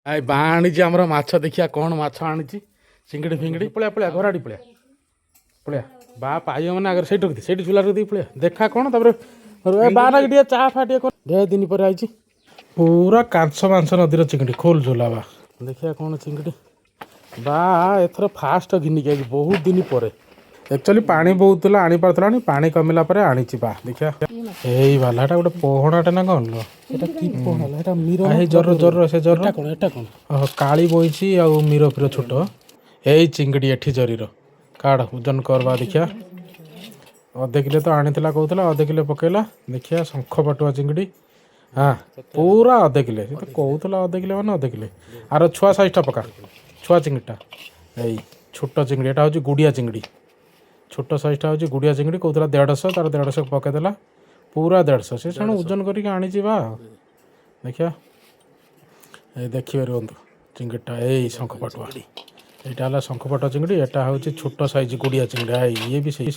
I ବା ଆଣିଛି ଆମର ମାଛ। ଦେଖିବା କ'ଣ ମାଛ ଆଣିଛି। ଚିଙ୍ଗିଡ଼ି ଫିଙ୍ଗିଡ଼ି। ପଳେଇଆ, ପଳେଇଆ, ଘର ଆଡ଼ି ପଳେଇଆ, ପଳେଇଆ। ବା ପାଇବ ମାନେ ଆଗରେ ସେଇଠି ରଖିଦେ, ସେଇଠି ଝୁଲା ରଖିଦେଇ ପଳେଇଆ। ଦେଖା କ'ଣ ତାପରେ। ଏ ବା ନାକି ଟିକେ ଚା ଫା ଟିକେ କର। ଢେର ଦିନ ପରେ ଆଇଛି। ପୁରା କାଂସ ମାଂସ ନଦୀର ଚିଙ୍ଗିଡ଼ି। ଖୋଲ ଝୁଲା ବା, ଦେଖିବା କ'ଣ ଚିଙ୍ଗିଡ଼ି। ବା ଏଥର ଫାଷ୍ଟ ଘିନିକି ଆଇଛି ବହୁତ ଦିନ ପରେ। ଆକ୍ଚୁଆଲି ପାଣି ବହୁତ ଥିଲା, ଆଣିପାରୁଥିଲାନି। ପାଣି କମିଲା ପରେ ଆଣିଛି ବା। ଦେଖିବା, ଏଇ ବାଲା ଏଟା ଗୋଟେ ପହଣାଟା ନା କ'ଣ ଲୋ? ଏଟା କି ପହଣା ହେଲା? ଏଟା ମିର। ଏଇ ଜର ଜର ସେ ଜର। ଏଟା କ'ଣ? ଏଟା କ'ଣ? ଓହୋ, କାଳି ବଇଛି ଆଉ ମିର ଫିର ଛୋଟ। ଏଇ ଚିଙ୍ଗିଡ଼ି ଏଠି ଜରିର କାଢ଼, ଓଜନ କରବା ଦେଖିବା। ଅଧେ କିଲୋ ତ ଆଣିଥିଲା କହୁଥିଲା, ଅଧେ କିଲୋ ପକେଇଲା। ଦେଖିବା, ଶଙ୍ଖ ପାଟୁଆ ଚିଙ୍ଗିଡ଼ି। ହଁ, ପୁରା ଅଧେ କିଲୋ। ସେ ତ କହୁଥିଲା ଅଧେ କିଲୋ ମାନେ ଅଧେ କିଲୋ। ଆର ଛୁଆ ସାଇଜଟା ପକା, ଛୁଆ ଚିଙ୍ଗିଡ଼ିଟା। ଏଇ ଛୋଟ ଚିଙ୍ଗିଡ଼ି, ଏଟା ହେଉଛି ଗୁଡ଼ିଆ ଚିଙ୍ଗିଡ଼ି। ଛୋଟ ସାଇଜଟା ହେଉଛି ଗୁଡ଼ିଆ ଚିଙ୍ଗିଡ଼ି। କହୁଥିଲା 150, ତାର 150 ପକେଇଦେଲା। ପୁରା 150। ସେ ଶୁଣ ଓଜନ କରିକି ଆଣିଛି ବା। ଦେଖିବା, ଏଇ ଦେଖିପାରିବନ୍ତୁ ଚିଙ୍ଗିଡ଼ିଟା। ଏଇ ଶଙ୍ଖ ପାଟୁଆ, ଏଇଟା ହେଲା ଶଙ୍ଖ ପାଟୁଆ ଚିଙ୍ଗିଡ଼ି। ଏଟା ହେଉଛି ଛୋଟ ସାଇଜ ଗୁଡ଼ିଆ ଚିଙ୍ଗିଡ଼ି। ଏଇ ଇଏ ବି ସେଇ।